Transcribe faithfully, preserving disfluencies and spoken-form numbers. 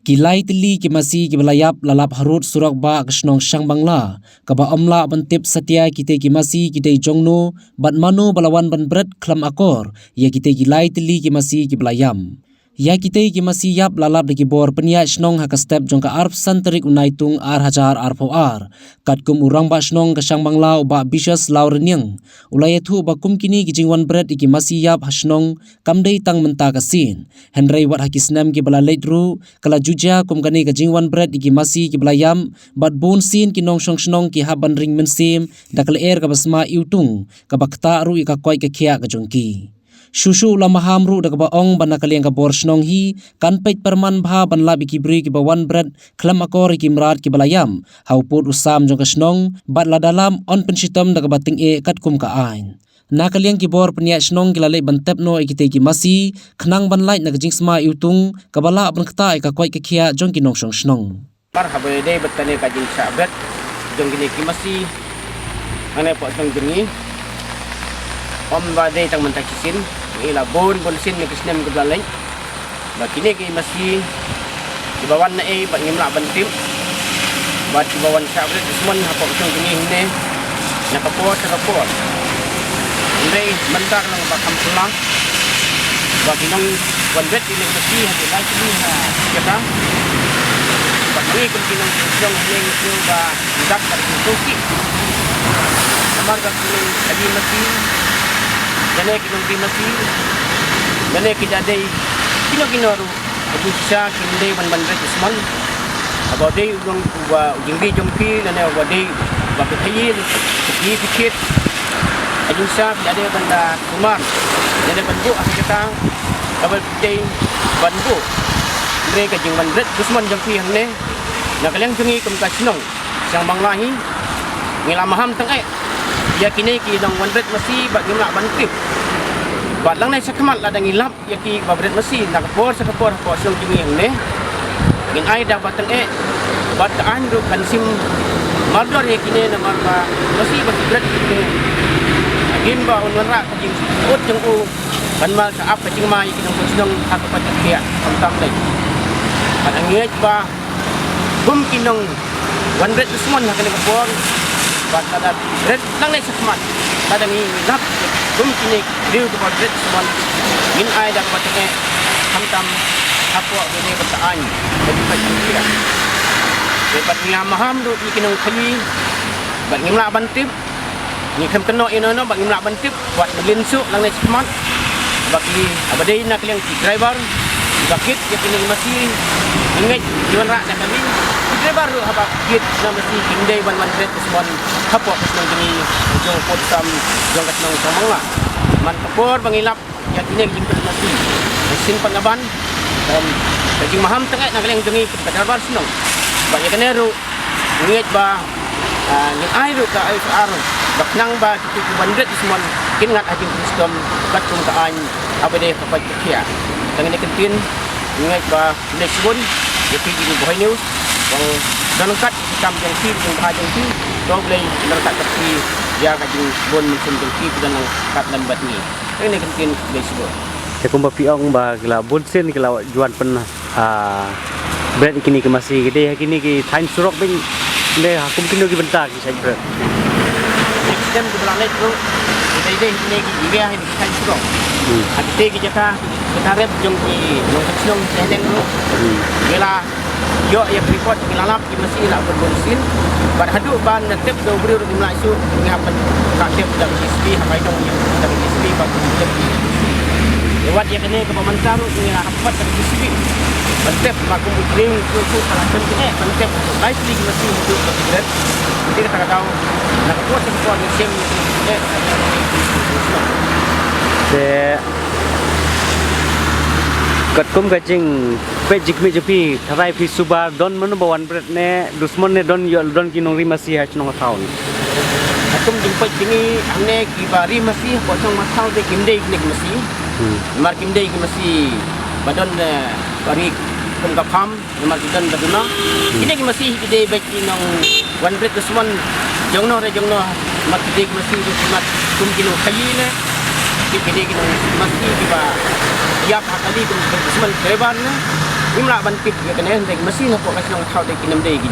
Ki lai tylli ki masi kiba la ïap la lap harud surok ba ka shnong Shangbangla, kaba ym lah ban tip satia kitei ki masi ki dei jongno bad mano ba la wan ban bret khlem akor ïa kitei ki lai tylli ki masi kiba la ïam. Ïa kitei ki masi ïap la lap da ki bor pynïaid shnong ha ka step jong ka arphew san tarik u Naitung ar hajar arphew ar. Katkum u rangbah shnong ka Shangbangla u Bah Bishas Lawrniang, u la ïathuh ba kum kine ki jingwan bret ïa ki masi ïap ha shnong kam dei tang mynta ka sien, hynrei wat ha ki snem kiba la leit ruh ka la ju jia kum kane ka jingwan bret ïa ki masi kiba la ïam, bad bun sien ki nongshong shnong ki hap ban ring mynsiem da ka lyer kaba sma iwtung, kaba ktah ruh ïa ka koit ka khiah ka jong ki. Shuh shuh u la maham ruh da kaba ong ba na ka liang ka bor shnong hi kan peit pyrman bha ban lap ïa ki briew kiba wan bret khlem akor ïa ki mrad kiba la ïam ha u pud u sam jong ka shnong, bad lada lam yn pynshitom da kaba tyngeh katkum ka aiñ. Na ka liang ki bor pynïaid shnong ki la leit ban tep noh ïa kitei ki masi khnang ban lait na ka jingsma iwtung kaba lah ban ktah ïa ka koit ka khiah jong ki nongshong shnong. Mar haba ïadei bad kane ka jingshah bret jong kine ki masi hangne hapoh shnong jong ngi, ym ba dei tang mynta shisien, ngi la bun bun sien na ki snem kiba la leit, ba kine ki masi kiba wan naei bad ngim lah ban tip, bad kiba wan shah bret dusmon hapoh shnong jong ngi hangne na ka por sha ka por. Hynrei mynta ka long ba kham phylla ba ki nongwan bret ki leng masi ha ki lai tylli ha jaka. Bad ma ngi kum ki nongshong shnong hangne ngi tip ba ngi dap ka ri ngi sngewsih. Namar ba ki nongkhaïi masi, lane ki nongri masi, lane ki da dei kino kino ruh, ka jingshisha kim dei ban ban bret dusmon. Haba dei u long uba u jingri jong phi lane uba dei ba phi khaïi, phi khaïi phi thied, ka jingshisha phi la dei ban da sumar lane ban buh ha ka jaka kaba phi dei ban buh. Hynrei ka jingwan bret dusmon jong phi hangne na ka liang jong ngi kum ka shnong Shangbangla hi, ngi la maham tyngeh ïa kine ki nongwan bret masi bad ngim lah ban tip. Bad lang nai shakhmat lada ngi lap ïa ki ba bret masi na ka por sha ka por hapoh shnong jong ngi hangne, ngin ai da kaba tyngeh bad ka aiñ ruh kan shim mardor ïa kine namar ba masi ba ki bret kine, kim ba un wanrah ka jingud jong u ban mal ka ap ka jingma ïa ki nongshong shnong ha ka pyrthei khamtam lei. Bad ngeit ba kum ki nongwan bret dusmon ha kane ka por, bad lada bret lang nai shakhmat, lada ngi lap kum kine ki briew kiba bret dusmon, ngin ai da kaba tyngeh khamtam hapoh kane ka aiñ ka jingpait jingphiah. Te bad ngi la maham ruh ïa ki nongkhaïi bad ngim lah ban tip. Ngi khlem kynnoh ïano ïano ba ngim lah ban tip, wat ngi lynsuh lang nai shakhmat. Ba ki, haba dei na ka liang ki driver ba kit ïa kine ki masi, ngi ngeit ki wanrah da kami. Ki driver ruh haba kit na masi kim dei ban wan bret dusmon hapoh ka shnong jong ngi, jong u pud u sam jong ka shnong Shangbangla. Man ka por ba ngi lap ïa kine ki jingbret masi, shisien pat naban, em, ka jingmaham tyngeh na ka liang jong ngi kum ka driver shnong. Ba ïa kane ruh ngi ngeit ba, ah, ngin ai ruh ka F I R ba khnang ba kito kiba bret dusmon kin ngat ha jingpynshitom katkum ka aiñ haba dei ka koit ka khiah. Tang kine ki ktien, ngi ngeit ba khublei shibun ïa phi ki Bhoi News, ba don ryngkat ki kam jong phi, ki jingbha jong phi, to Blei don ryngkat bad phi ïa ka jingbun mynsiem jong phi, phi don ryngkat lem bad ngi. Tang kine ki ktien, khublei shibun. Te kumba phi ong ba ki la bun sien ki la ju wan pyn, ah, bret ïa kine ki masi, ki dei ha kine ki thaiñ surok beit, ne ha kum kino ki bynta ki shait bret? Ki snem kiba la leit ruh ki dei dei ha kine ki area, ha kine ki thaiñ surok. Hmm. Ha kitei ki jaka, ki jaka rep jong ki nongshong shnong Sahneng ruh, hmm, ki la ïoh ïa ka report, ki la lap ki masi la bun bun sien. Bad haduh ban da tip da u briew ruh ngim lah shuh, ngi hap ban tip da ka J C B, hap ban ïoh da ka J C B, bad tip da ka J C B. Ïa wat ïa kane kaba mynta ruh ngi la hap pat da ka J C B ban tip, ba kum u briew ruh shuh shuh ka la shem kane ban tip lai tylli ki masi haduh ka bret. Te kata ka daw na ka por sha ka por ngi shem ïa kane. Te katkum ka jingpeit jingkhmih jong phi, tharai phi suba don mano ba wan bret ne dusmon ne don ïoh don ki nongri masi ha shnong ha thaw? Katkum jingpeit jong ngi hangne kiba ri masi hapoh shnong ha thaw te kim dei kine ki masi. Hmm. Namar kim dei ki masi ba don, eh, ba ri kum ka farm. Namar ki don ba duna. Hmm. Kine ki masi hi ki dei beit ki nongwan bret dusmon jongno re jongno. Namar ki dei ki masi ruh ki mat kum ki nongkhaïi ne. Ki, ki dei ki nong masi kiba ïap ha kali kum ki bret dusmon driver ne. Ngim lah ban tip ïa kane, hynrei masi na pok ka shnong thaw te ki nam dei ki.